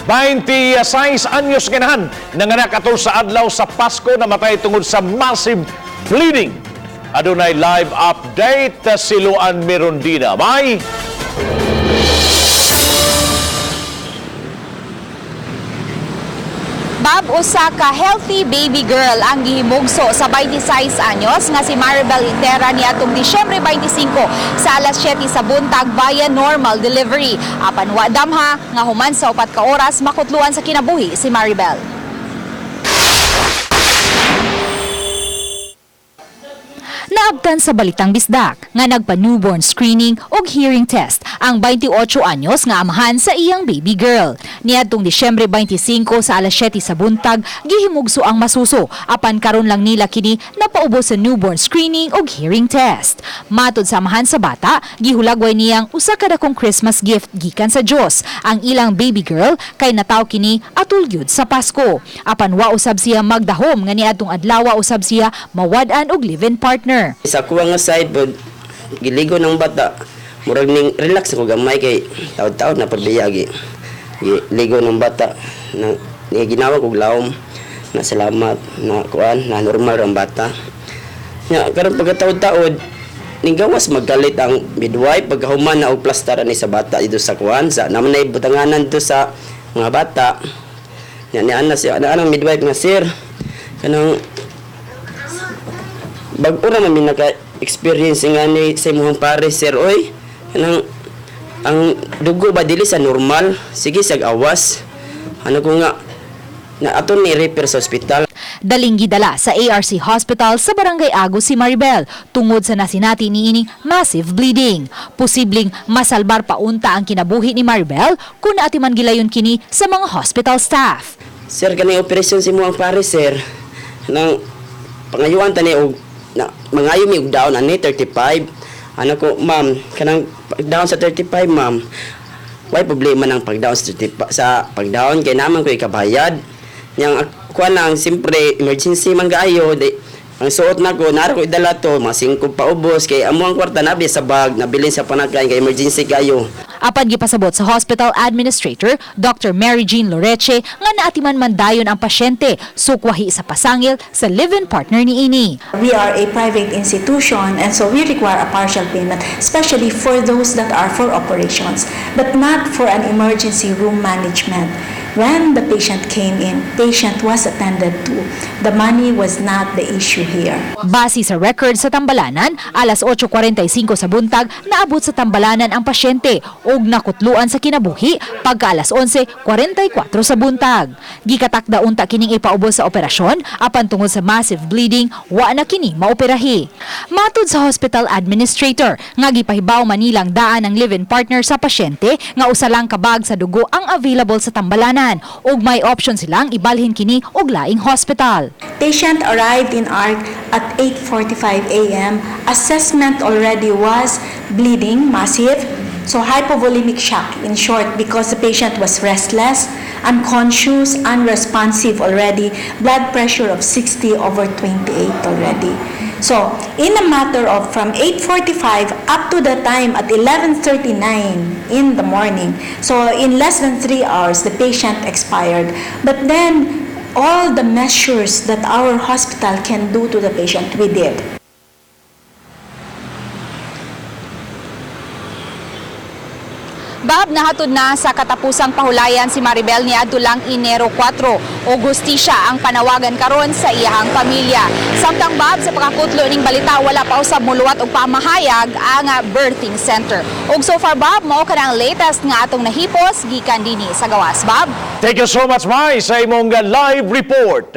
26 anyos ganahan, nanganak atol sa adlaw sa Pasko, namatay tungod sa massive bleeding. Adunay live update si Luan Mirondina. May Bab, usa ka healthy baby girl ang gihimugso sa 26 anyos nga si Maribel Itera niadtong Disyembre 25 sa alas 7 sa buntag via normal delivery. Apan wa damha nga human sa 4 ka oras makutluan sa kinabuhi si Maribel. Naabtan sa Balitang Bisdak nga nagpa-newborn screening og hearing test ang 28 anyos nga amahan sa iyang baby girl. Niadtong Disyembre 25 sa alas 7 sa buntag, gihimugso ang masuso apan karon lang nila kini napaubos sa newborn screening og hearing test. Matod sa amahan sa bata, gihulagway niyang usa ka dakong Christmas gift gikan sa Dios ang ilang baby girl kay nataw kini atul gyud sa Pasko. Apan wa usab siya magdahom nga niadtong adlaw usab siya mawad-an og live-in partner. Sa kuha nga side pod giligo ng bata. Murag ning relax ako gamay kay taod-taod na pagbiyagi. Ligo ng bata na ni ginawa kog lawom na salamat na kuan na normal ang bata. Nya karon pagkataod-taod ning gawas maggalit ang midwife pagkahuman na og plastaran ni sa bata dito sa kuan sa naman na butanganan dito sa mga bata. Nya ni ana siya ana ang midwife nga, "Sir, kanang bag-o ra man mi naka-experience nga ni sa imong pare, sir, oy. Kanang ang dugo ba dili sa normal, sige sag awas." Ano ko nga na ato ni refer sa ospital. Daling gidala sa ARC Hospital sa Barangay Agos si Maribel tungod sa nasinati niining massive bleeding. Posibleng masalbar pa unta ang kinabuhi ni Maribel kung naatiman gilayon kini sa mga hospital staff. "Sir, kanang operasyon sa imong pare, sir, nang pangayuan tani og na mangayo mi og down ani 35." Ano ko, "Ma'am, kanang down sa 35, ma'am, way problema ng pag-down sa 35, sa pag-down kay naman ko ikabayad." Yang kuan lang, siyempre emergency man kaayo di ang suot nako nara ko idala to mga 5 paubos kay amo ang kwarta nabi sa bag nabilin sa panakain kay emergency kayo. Apan gipasabot sa hospital administrator Dr. Mary Jean Loreche nga naatiman man dayon ang pasyente sukwahi sa pasangil sa live-in partner niini. We are a private institution and so we require a partial payment, especially for those that are for operations, but not for an emergency room management. When the patient came in, patient was attended to. The money was not the issue here. Base sa record sa Tambalanan, alas 8:45 sa buntag naabot sa Tambalanan ang pasyente ug nakutluan sa kinabuhi pagka alas 11:44 sa buntag. Gikatakda unta kining ipaubos sa operasyon apan tungod sa massive bleeding, wa na kini maoperahi. Matud sa hospital administrator nga gipahibaw manilang daan ang live-in partner sa pasyente nga usa lang ka bag sa dugo ang available sa Tambalanan ug may option silang ibalhin kini og laing hospital. Patient arrived in ARC at 8:45 a.m. Assessment already was bleeding, massive. So hypovolemic shock, in short, because the patient was restless, unconscious, unresponsive already, blood pressure of 60/28 already. So, in a matter of from 8:45 up to the time at 11:39 in the morning, so in less than 3 hours, the patient expired. But then, all the measures that our hospital can do to the patient, we did. Bab, nahatod na sa katapusang pahulayan si Maribel niadto lang Enero 4 o hustisya ang panawagan karon sa iyahang pamilya. Samtang, Bab, sa pagkakutlo ning balita wala pa usab muluwat og pamahayag ang birthing center. Ug so far, Bab, mao kana ang latest nga atong nahipos gikan dinhi sa gawas, Bab. Thank you so much, Mai, sa imong live report.